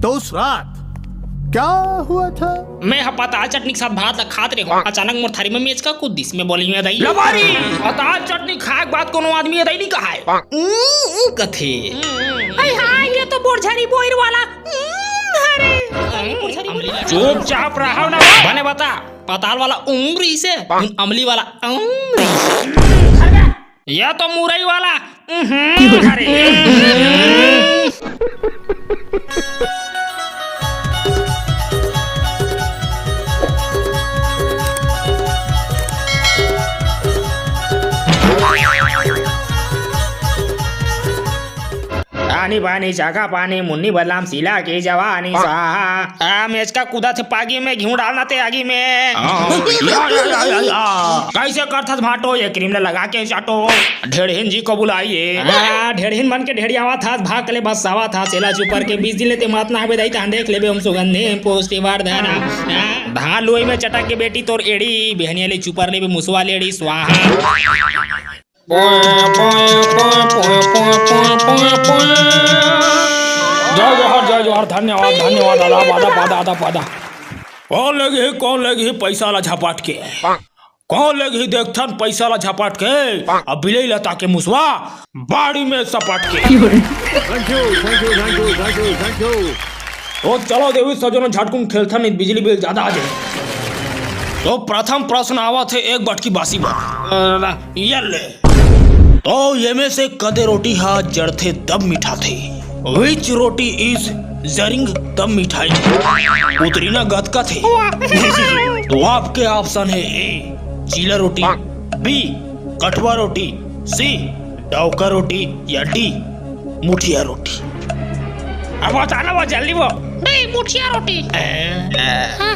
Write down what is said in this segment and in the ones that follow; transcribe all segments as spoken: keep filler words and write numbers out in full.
तो उस रात क्या हुआ था? मैं ह पताल चटनी के साथ भात ला खात रेहेंव, अचानक मोर थारी में मेचका कूद दिस। मैं बोलेंव, ए दाई, लबारी! पताल चटनी खाए के बाद कोनो आदमी ए दाई नइ कहाय। उम्म, उम्म कथे। हाय हाय, ये तो बोरझरी बोइर वाला। उम्म, हरे। बोरझरी बोइर वाला। चुपचाप रहा ना। बने बता, पताल वाला उम्म रहिसे, अमली वाला उम्म रहिसे। या तो मुरई वाला, उहुं, अरे। आनी बानी चाका पानी, मुन्नी बदलाम शीला के जवानी स्वाहा। आ, मेचका कूदत हे पागी में, घिउ डालना ते आगी में। या, या, या, या, या। कइसे करथस भांटो, ये क्रीम ला लगा के चाटो। ढेड़हिन जी को बुलाइए। आ, ढेड़हिन मन के ढेड़ियावत हस, भाग ले बस्सावत हस, एला चुपर के बीस दिन ले ते मात नहाबे दाई, तहां देख लेबे हम सुगंधि पुष्टिवर्धन। आ, धान लुवई में चटक के बेटी तोर एड़ी, बिहनिया ले चुपर लेबे मुसवा लेड़ी स्वाहा। जय जोहार, जय जोहार, धन्यवाद, धन्यवाद, आदाब, आदाब, आदाब, आदाब। कौन लेगही, कौन लेगही पैसा ला झपट के? कौन लेगही देखथन पैसा ला झपट के? अब बिलई ला ताके मुसवा, बाड़ी में सपट के। Thank you, thank you, thank you, thank you, thank you। तो चलो देवी सजनो झटकुन खेलथन, नहीं बिजली बिल ज्यादा आ जाए। तो प्रथम प्रश्न आवत हे एक बटकी बासी बर। ये ले। तो ये में से कदे रोटी हा जरथे तब मिठाथे? Which roti is jarring तब मिठाई? उतरी ना गत कथे। तो आपके option हे A, चीला रोटी, B, कठवा रोटी, C, डौका रोटी या D, मुठिया रोटी। अब बताना वो जल्दी वो। नहीं, मुठिया रोटी। ए, हाँ।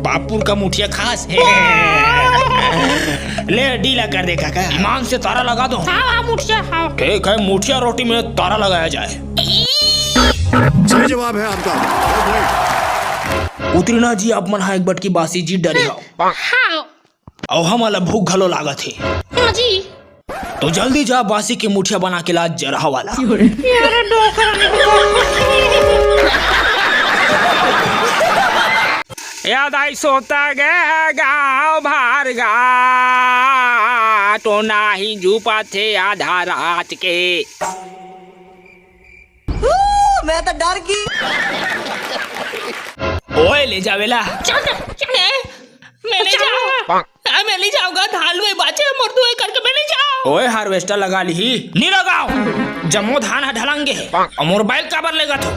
बापुर का मुठिया खास हे। ले, D ला कर दे काका। ईमान से तारा लगा दो। हाँ, हाँ, मुठिया, हाँ। ठीक है, मुठिया रोटी में तारा लगाया जाए। सही जवाब है आपका। उतरीना जी, आप मन हा एक बटकी बासी जीत डरे हो। हाँ। अउ हमन ला भूख घलो लागत हे। हाँ जी। तो जल्दी जा, बासी के मुठिया बना के ला, जरहा वाला। अरे डोकरा। या दाई सोता गे गाँव भर गा, तो नाही जू पाथे आधा रात के। मैं तो डर गई। ओए, ले जावेला। चल, चल, ए, मैं नहीं जाऊंगा। आ, मैं नहीं जाऊंगा, धान लुए बाचे, मोर दुए करके मैं नहीं जाऊं। ओए, harvester लगा ली, नहीं लगाओ। जम्मो धान ह ढलंगे हे। अउ मोर बैल काबर लेगत हो?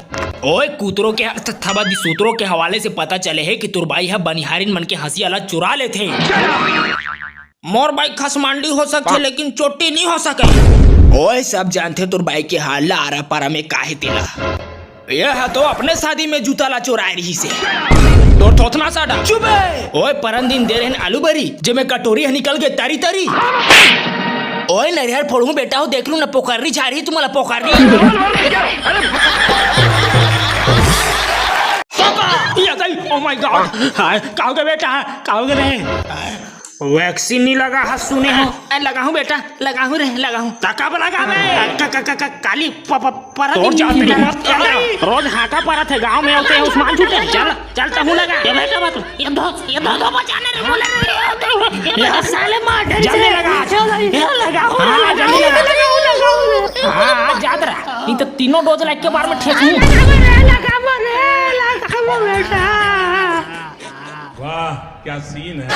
ओए, कुतरो के ह-, थ-, थबा दी सूत्रों के हवाले से पता चले हे कि तुर बाई ह बनिहारिन मन के हंसिया ला चुरा लेथे। मोर बाई खसमांडी हो सकथे, लेकिन चोटी नहीं हो सके। ओए, सब जानथे तुर बाई के हाल ला, आरा पारा में काहे तेला। ये ह तो अपने शादी में जूता ला चोराए रहिसे। तोर थोथना साडा। चुप बे। ओए, परन दिन दे रहेन आलू बरी, जेमे कटोरी ह निकल गे तरी तरी। ओए, नरिहर फोड़हूं बेटा हो, देख लू ना पोकरी झारी, तुम्हारा पोकरी। ये गई, oh my God। हाय, का हो गे बेटा, का हो गे रे? Vaccine नहीं लगा हा सुने हो? ए, लगाहूं बेटा, लगाहूं रे, लगाहूं। त कब लगाबे? क-, क-, क-, क-, काली प-, प-, परत तोर दिन जात नहीं बेटा। लगा। रोज हाका परत हे गांव में, आते उस्मान छूटे। चल, चल तहूं लगा। ये बेटा मत, ये दो, ये दो, दो बचाने रे, बोले रे, ये दो, ये दो, ये साले मार डर जल्दी से। लगा। ये लगाओ, हाँ, लगाओ, जल्दी लगा। लगाओ, लगाओ। हाँ, जात रहा। ये तो तीनों dose ला एक के बार में ठेकूं। लगाओ रे, लगाओ रे, लगाओ बेटा। वाह, क्या scene है।